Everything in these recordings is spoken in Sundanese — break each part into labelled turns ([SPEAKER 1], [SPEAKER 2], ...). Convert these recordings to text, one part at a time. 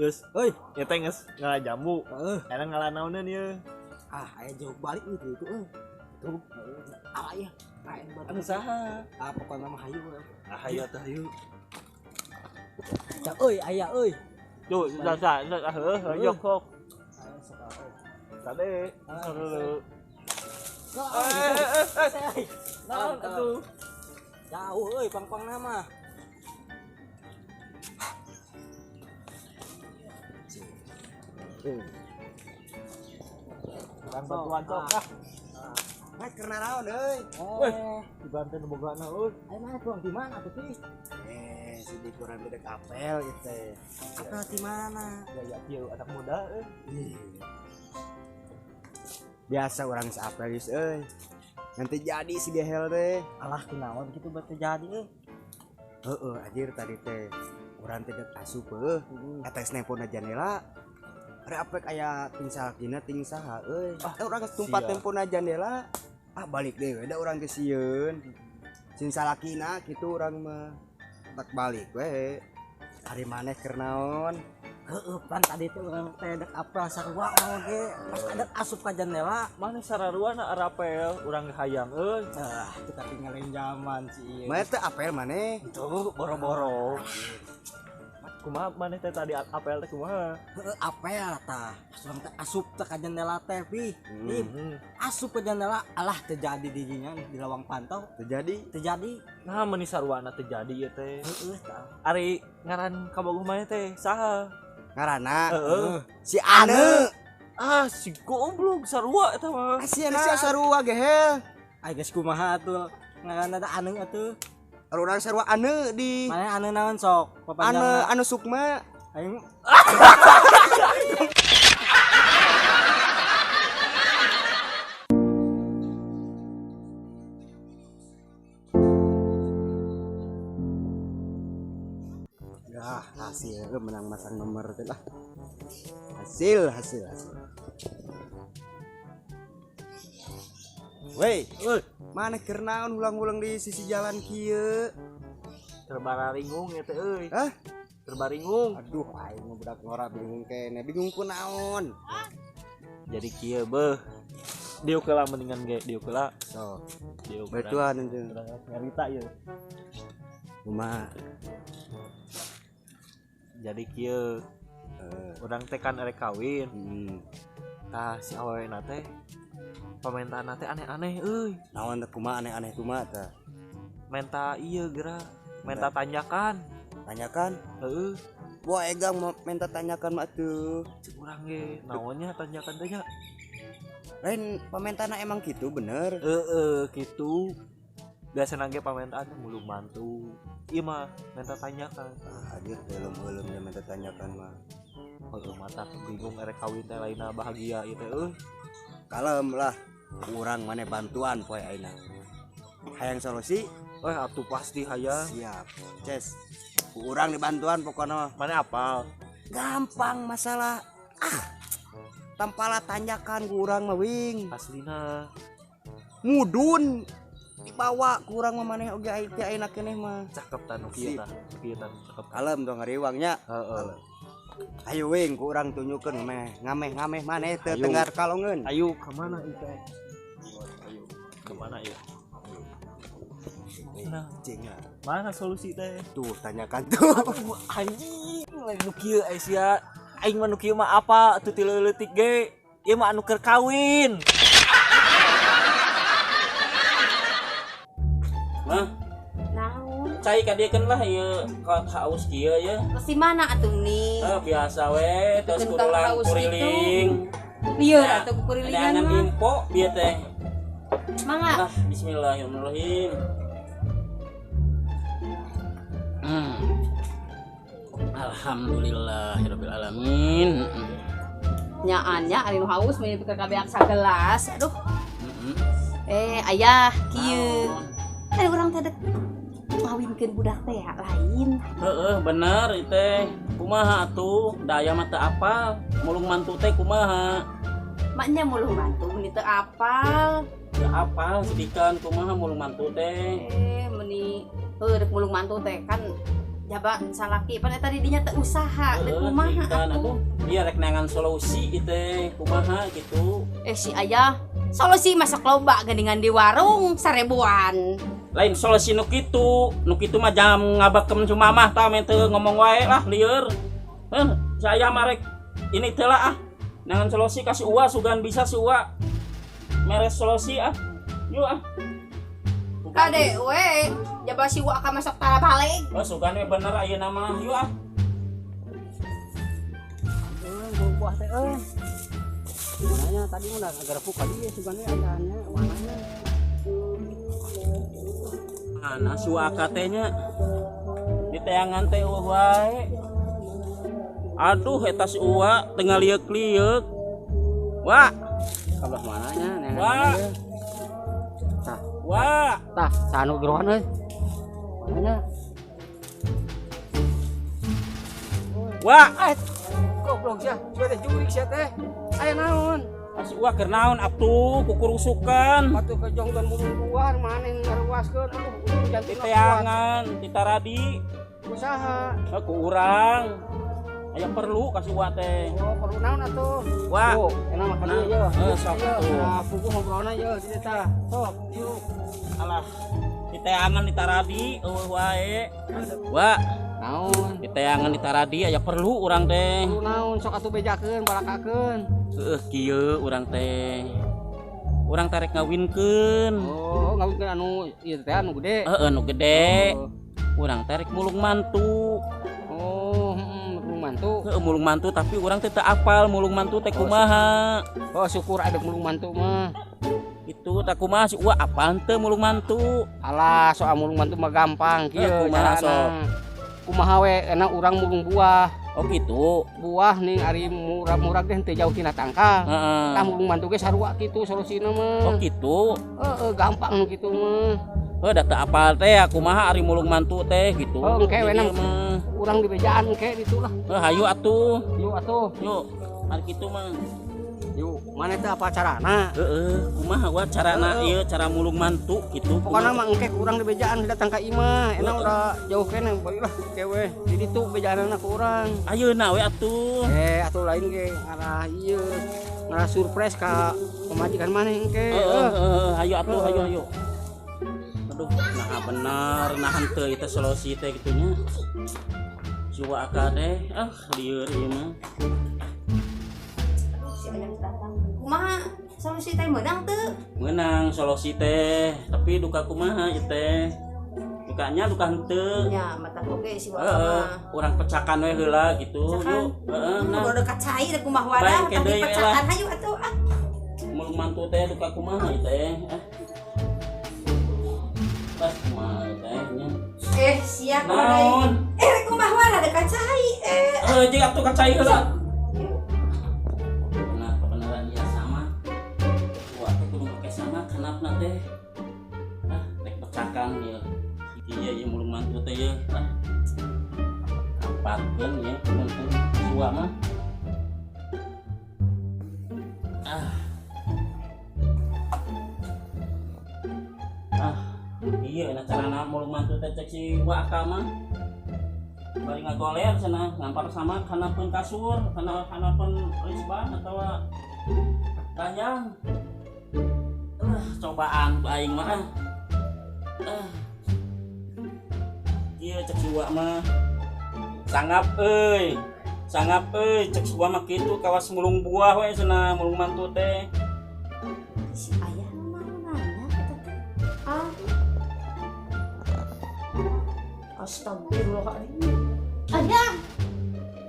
[SPEAKER 1] Geus,
[SPEAKER 2] Euy,
[SPEAKER 1] ieu teh geus ngala jambu.
[SPEAKER 2] Heeh.
[SPEAKER 1] Enak ngala naoneun ieu.
[SPEAKER 2] Ah, aya jauh balik nih itu euy. Tuh. Ah, iya. Aya batu.
[SPEAKER 1] Anu saha?
[SPEAKER 2] Ah, pokokna mah hayu.
[SPEAKER 1] Ah, hayu atuh hayu.
[SPEAKER 2] Ya euy, aya euy.
[SPEAKER 1] Tuh, sudah sah, sudah heuh, yok sok.
[SPEAKER 2] Aya sok euy.
[SPEAKER 1] Tadi,
[SPEAKER 2] Ah,
[SPEAKER 1] dulu.
[SPEAKER 2] Eh,
[SPEAKER 1] Eh, naon atuh?
[SPEAKER 2] Jauh euy pang-pang nama.
[SPEAKER 1] Urang bantuan sok ah.
[SPEAKER 3] Meh keur naon euy?
[SPEAKER 1] Weh, dibantu nu bogana euy.
[SPEAKER 2] Ayo mana tuang di mana tuh sih?
[SPEAKER 3] Eh, si di kurang beda kapel gitu.
[SPEAKER 2] Apel di mana?
[SPEAKER 1] Gaya kieu anak muda euy.
[SPEAKER 3] Ih. Biasa orang seapel geus euy. Nanti jadi si gehel teh.
[SPEAKER 2] Alah kunaon gitu buat terjadi euy.
[SPEAKER 3] Heeh, anjir tadi teh urang teh dek asup heuh. Eta geus nempona jandela. Ari apek aya ting salakina ting saha euy. Ah, urang geus tumpat
[SPEAKER 1] sia.
[SPEAKER 3] tempona jandela. Ah, balik deui we da urang teh sieun. Sin salakina kitu urang mah. Tak balik we. Ari maneh keur naon?
[SPEAKER 2] Heeh, pan tadi teh urang teh dek apel sarua oge. Pas ada asup ka jendela.
[SPEAKER 1] Mana sararuana arapel urang hayang euy.
[SPEAKER 2] Ah, kita tinggalin zaman sih.
[SPEAKER 3] Maneh teh apel maneh?
[SPEAKER 1] Tuh, boro-boro. Kumaha maneh teh tadi apel teh kumaha?
[SPEAKER 2] Heeh, apel tah. Pas urang teh asup teh ka jendela teh pi. Ih,
[SPEAKER 1] Hmm.
[SPEAKER 2] asup ke jendela, alah terjadi didinya di lawang pantau.
[SPEAKER 3] Terjadi
[SPEAKER 2] Terjadi.
[SPEAKER 1] Nah, meuni saruana teh jadi ieu teh.
[SPEAKER 2] Heeh, tah.
[SPEAKER 1] Ari ngaran kabogoh maneh teh saha?
[SPEAKER 3] ngaranna
[SPEAKER 1] Heeh.
[SPEAKER 3] si Ane.
[SPEAKER 1] Ah, si goblok sarua eta mah.
[SPEAKER 3] Ah, si Ane sia sarua gehel.
[SPEAKER 2] Ay geus kumaha atuh ngaranna da anu atuh.
[SPEAKER 3] Urang sarua Ane di
[SPEAKER 2] Mana anu naon sok?
[SPEAKER 3] Ane
[SPEAKER 2] Papanjangna.
[SPEAKER 3] anu Sukma.
[SPEAKER 2] Aing
[SPEAKER 3] Ya, hasil menang masang nomor teh lah. Hasil, hasil, hasil. Woi, mana keur naon ulang-ulang di sisi jalan kieu?
[SPEAKER 1] Terbararingung ieu teh euy.
[SPEAKER 3] Hah?
[SPEAKER 1] Terbaringung.
[SPEAKER 3] Aduh, aing mah budak ngora bingung kene, bingung kunaon.
[SPEAKER 1] Jadi kieu beuh. Diuk heula mendingan ge, diuk heula.
[SPEAKER 3] So,
[SPEAKER 1] Diuk. urang.
[SPEAKER 3] bantuan itu.
[SPEAKER 1] Urang nyarita ieu.
[SPEAKER 3] Kumaha?
[SPEAKER 1] Jadi kieu urang teh kan erek kawin. Tah si awewena teh pamentaanna teh aneh-aneh euy.
[SPEAKER 3] Naon teh kumaha aneh-aneh kumaha tah?
[SPEAKER 1] Menta ieu geura, menta tanyakan.
[SPEAKER 3] Tanyakan.
[SPEAKER 1] Heeh,
[SPEAKER 3] Wah, egang mau minta tanyakan mah tuh.
[SPEAKER 1] cek urang ge naonnya tanyakan teh nya.
[SPEAKER 3] Lain pamentaanna emang gitu bener.
[SPEAKER 1] Heeh, kitu. Biasana ge pamentaan teh mulu mantu. Ieu mah menta tanyakan.
[SPEAKER 3] Ah, anjir belum-belum dia minta tanyakan mah.
[SPEAKER 1] Heeh, mata bingung erek kawin teh lainna bahagia ieu teh euy.
[SPEAKER 3] Kalem lah. Urang mana bantuan poe ayeuna. Hayang solusi?
[SPEAKER 1] Eh atuh pasti hayang.
[SPEAKER 3] Siap. Ces. Ku urang dibantuan pokokna mah.
[SPEAKER 1] Mana apal?
[SPEAKER 3] Gampang masalah. Ah. Tampala tanyakan ku urang mah wing.
[SPEAKER 1] Aslina.
[SPEAKER 3] Mudun dibawa ku urang mah maneh oge aya teh ayeuna keneh mah.
[SPEAKER 1] Cakep tan nu kieu
[SPEAKER 3] Sip.
[SPEAKER 1] tah. Nu kieu tah cakep.
[SPEAKER 3] Kalem dong ngariwangnya.
[SPEAKER 1] Heeh.
[SPEAKER 3] Ayo wing ku urang tunjukkeun ngameh ngameh ngameh maneh teu
[SPEAKER 1] Ayo.
[SPEAKER 3] tenggar kalongeun.
[SPEAKER 1] Ayo kemana ieu teh? Ayo kemana ieu? Nah,
[SPEAKER 3] Cing lah.
[SPEAKER 1] mana solusi teh?
[SPEAKER 3] Tuh tanyakan tuh.
[SPEAKER 1] Aduh, anjing lain nu kieu ai sia. Aing mah nu kieu mah apa atuh ti leutik ge. Ieu mah anu keur kawin.
[SPEAKER 4] Mah,
[SPEAKER 5] Naon?
[SPEAKER 4] cai kadiekeun lah ieu ka haus kieu ye.
[SPEAKER 5] Si mana atuh nih?
[SPEAKER 4] Eh biasa we terus
[SPEAKER 5] Bikin kang
[SPEAKER 4] kurulang
[SPEAKER 5] haus
[SPEAKER 4] kuriling.
[SPEAKER 5] Lieur
[SPEAKER 4] Ya,
[SPEAKER 5] atuh kukurilingan
[SPEAKER 4] Neangan
[SPEAKER 5] mah.
[SPEAKER 4] info bieu teh.
[SPEAKER 5] Mangga.
[SPEAKER 4] Lah, bismillahirrahmanirrahim. Alhamdulillahirabbil alamin.
[SPEAKER 5] Nyaannya ari nu haus mah itu kabeak sagelas. Aduh. Eh, ayah kieu. Eh urang teh dek ngawinkeun budak teh ya lain.
[SPEAKER 4] Heeh, bener ieu teh. Kumaha atuh? Da aya mah teu apal. Mulung mantu teh kumaha?
[SPEAKER 5] Maknya mulung mantu meni teu apal.
[SPEAKER 4] Ya apal sedikan kumaha mulung mantu teh.
[SPEAKER 5] Eh, meni heuh rek mulung mantu teh kan Jaba salaki pan eta di dinya teu usaha deuk kumaha atuh.
[SPEAKER 4] Iya rek neangan solusi ieu teh kumaha gitu.
[SPEAKER 5] Si ayah solusi masak loba geuningan di warung 1000-an.
[SPEAKER 4] Lain solusi nu kitu, nu kitu mah jam ngabakem cu mamah tah men teu ngomong wae lah lieur. Heuh, saya mah rek ini teh lah ah. Neangan solusi ka si Uwa sugan bisa si Uwa. Meres solusi ah. Yuk ah.
[SPEAKER 5] Kade we, jaba si Uwa ka masuk tara balik.
[SPEAKER 4] Oh, sugan we bener ayeuna mah. Yuk ah.
[SPEAKER 2] Buah teh euy. Mananya tadi mah agar buka dia sugane ayahnya mananya.
[SPEAKER 4] Mana si Uwa ka teh nya? Di teangan teh eueuh wae. Aduh eta si Uwa teu ngalieuk-lieuk. Wa,
[SPEAKER 2] kabelah mananya neangan.
[SPEAKER 4] Wa.
[SPEAKER 2] Tah.
[SPEAKER 4] Wa.
[SPEAKER 2] Tah, sanu gerohan euy. Mananya?
[SPEAKER 4] Wa.
[SPEAKER 2] Goblok sia, coba teh jurik sia teh. Aya naon?
[SPEAKER 4] Si Uwa keur naon atuh kukurusukan.
[SPEAKER 2] Atuh ke jonggon mulung buah maneh ngaruaskeun aduh jantung
[SPEAKER 4] teangan ti taradi.
[SPEAKER 2] Usaha.
[SPEAKER 4] Ku urang. Aya perlu ka si Uwa teh.
[SPEAKER 2] Oh, perlu naon atuh?
[SPEAKER 4] Wa.
[SPEAKER 2] Oh, enak makan ieu ye.
[SPEAKER 4] Heeh, sok atuh.
[SPEAKER 2] Nah, puguh ngobrolna ye di tah. Sok, yuk.
[SPEAKER 4] Alah, di teangan di taradi eueuh wae. Wa.
[SPEAKER 2] Naon?
[SPEAKER 4] Di teangan di taradi aya perlu urang teh.
[SPEAKER 2] Perlu naon sok atuh bejakeun, balakakeun.
[SPEAKER 4] Heueuh kieu urang teh. Urang tarek ngawinkeun.
[SPEAKER 2] Oh, ngawinkeun anu ieu teh anu gede.
[SPEAKER 4] Heeh, anu gede.
[SPEAKER 2] Oh.
[SPEAKER 4] Urang tarek mulung mantu.
[SPEAKER 2] Oh, mulung mantu.
[SPEAKER 4] Heeh, mulung mantu tapi urang teh teu apal mulung mantu teh kumaha.
[SPEAKER 2] Oh, syukur ada mulung mantu mah.
[SPEAKER 4] Itu tak kumaha si Uwa apal teu mulung mantu.
[SPEAKER 2] Alah, soal mulung mantu mah gampang kieu
[SPEAKER 4] kumaha sok.
[SPEAKER 2] Kumaha we enak urang mulung buah.
[SPEAKER 4] Oh gitu.
[SPEAKER 2] Buah nih ari murah-murah teh teu jauh tina tangkal.
[SPEAKER 4] Heeh.
[SPEAKER 2] Tah mulung mantu ge sarua kitu solusina mah.
[SPEAKER 4] Oh gitu.
[SPEAKER 2] Heeh, gampang nu kitu mah.
[SPEAKER 4] Heuh da teu apal teh kumaha ari mulung mantu teh gitu.
[SPEAKER 2] Oh, engke we mah. Urang di bejaan engke ditu lah.
[SPEAKER 4] Heuh hayu atuh.
[SPEAKER 2] Yuk atuh.
[SPEAKER 4] Yuk. Ari kitu mah.
[SPEAKER 2] Yuk, mana teh apa carana?
[SPEAKER 4] Heeh, kumaha wa carana ieu cara mulung mantu kitu.
[SPEAKER 2] Pokona mah engke urang di bejaan datang ka imah, enak udah jauh keneh bae lah kewe. Di ditu bejaanna ku urang.
[SPEAKER 4] Ayeuna we atuh.
[SPEAKER 2] Atuh lain ge ngarah ieu. Ngarah surprise ka pamajikan maneh engke.
[SPEAKER 4] Heeh, hayu atuh, hayu hayu. Aduh, nah bener nah henteu ieu teh solusi teh kitu nya. Si Uwa ka teh, ah lieur ieu mah.
[SPEAKER 5] Kumaha solusi teh meunang teu?
[SPEAKER 4] Meunang solusi teh, tapi duka kumaha ieu teh? Dukanya duka henteu.
[SPEAKER 5] Nya mata oge si Uwa mah.
[SPEAKER 4] Urang pecakan we heula gitu. Yuk, heeh nah.
[SPEAKER 5] Udah dekat cai rek kumaha wadah tapi pecakan hayu atuh ah.
[SPEAKER 4] Mulung mantu teh duka kumaha ieu teh? Ah. Pas kumaha teh nya.
[SPEAKER 5] Sia kumaha. Rek kumaha wadah dekat cai.
[SPEAKER 4] Heuh jeung atuh ka cai heula. Teh ah rek pecakan ya iya ieu mulung mantu teh ye ah ampatkeun ye mun suwa mah ah ah iya na carana mulung mantu teh cek si Wa ka mah bari ngagoler cenah ngampar sama kanapeun kasur kana kanapeun risban atawa ranjang. Cobaan aing mah. Ieu cek si Uwa mah. Sangap euy. Sangap euy cek si Uwa mah kitu kawas mulung buah we cenah mulung mantu teh.
[SPEAKER 5] Si ayah mah nanya eta teh. Ah. Astagfirullahaladzim. Ayah.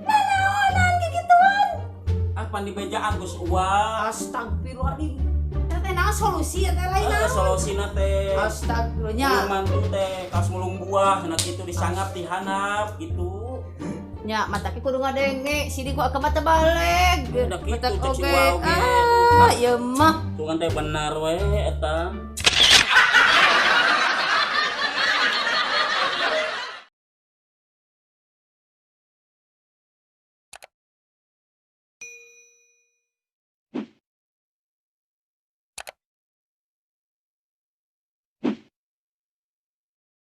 [SPEAKER 5] Nanaonan kikituan.
[SPEAKER 4] Ah pan dibejaan ku si Uwa.
[SPEAKER 5] Astagfirullahaladzim. Nah, solusi teh lain naon?
[SPEAKER 4] Solusina teh.
[SPEAKER 5] Astagfirullah.
[SPEAKER 4] Mulung mantu teh kaos mulung buah cenah kitu disangap dihanap gitu.
[SPEAKER 5] Nya mata ki kudu ngadenge, sini ku ka mata baleg.
[SPEAKER 4] Udah kitu
[SPEAKER 5] Mata
[SPEAKER 4] cek si
[SPEAKER 5] oge.
[SPEAKER 4] Uwa oge.
[SPEAKER 5] Ah, ieu mah.
[SPEAKER 4] Tuh kan teh bener we eta.